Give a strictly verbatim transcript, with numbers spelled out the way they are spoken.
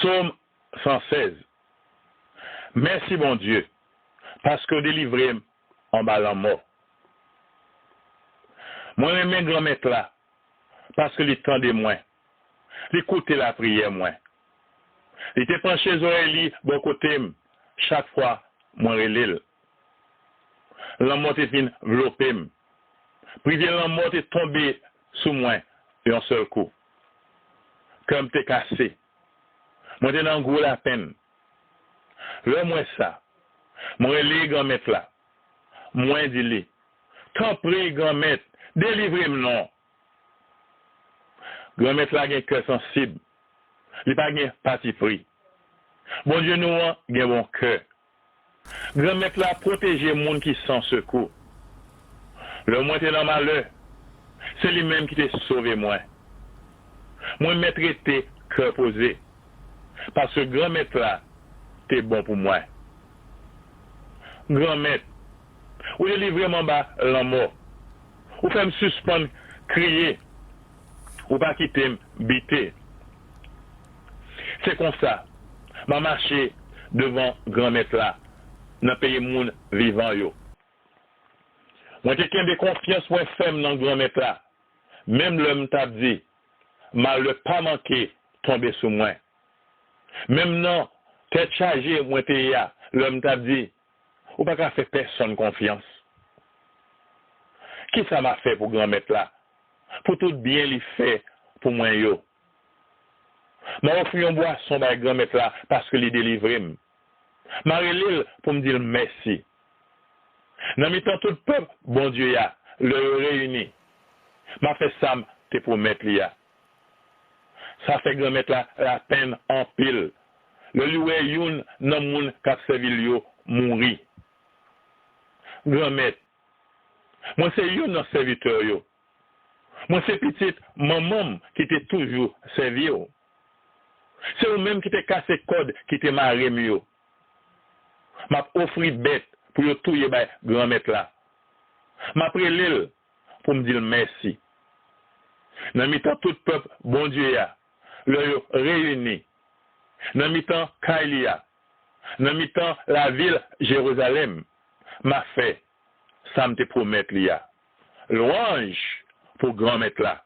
Sòm san sèz. Mèsi, Bondye, paske w delivre m anba lanmò. Mwen renmen Granmèt la, paske li tande mwen. Li koute lapriyè mwen. Li te panche zòrèy li bò kote m chak fwa mwen rele l. Lanmò te vin vlope m. Privye lanmò te tonbe sou mwen yon sèl kou. Kè m te kase. Mwen te nan gwo lapenn. Lè m wè sa, mwen rele Granmèt la. Mwen di li, "Tanpri, Granmèt, delivre m non." Granmèt la gen kè sansib. Li pa gen patipri. Bondye nou an gen bon kè. Granmèt la pwoteje moun ki san sekou. Lè mwen te nan malè, se li menm ki te sove mwen. Mwen mèt rete kè poze, paske Granmèt la te bon pou mwen. Granmèt, ou delivre m anba lanmò. Ou fè m sispann kriye. Ou pa kite m bite. Se konsa, m a mache devan Granmèt la nan peyi moun vivan yo. Mwen te kenbe konfyans mwen fèm nan Granmèt la, menm lè m t ap di, "Malè pa manke tonbe sou mwen." Menm nan tèt chaje mwen te ye a, lè m t ap di, "Ou pa ka fè pèsonn konfyans." Kisa m a fè pou Granmèt la, pou tout byen li fè pou mwen yo? M a ofri yon bwason bay Granmèt la paske li delivre m. M a rele l pou m di l mèsi. Nan mitan tout pèp Bondye a, lè yo reyini, m a fè sa m te pwomèt li a. Sa fè Granmèt la lapenn anpil lè li wè youn nan moun k ap sèvi l yo mouri. Granmèt, mwen se youn nan sèvitè w yo. Mwen se pitit manman m ki te toujou sèvi w. Se ou menm ki te kase kòd ki te mare m yo. M ap ofri bèt pou yo touye bay Granmèt la. M ap rele l pou m di l mèsi. Nan mitan tout pèp Bondye a, lè yo reyini, nan mitan kay li a, nan mitan lavil Jerizalèm, m a fè sa m te pwomèt li a. Lwanj pou Granmèt la.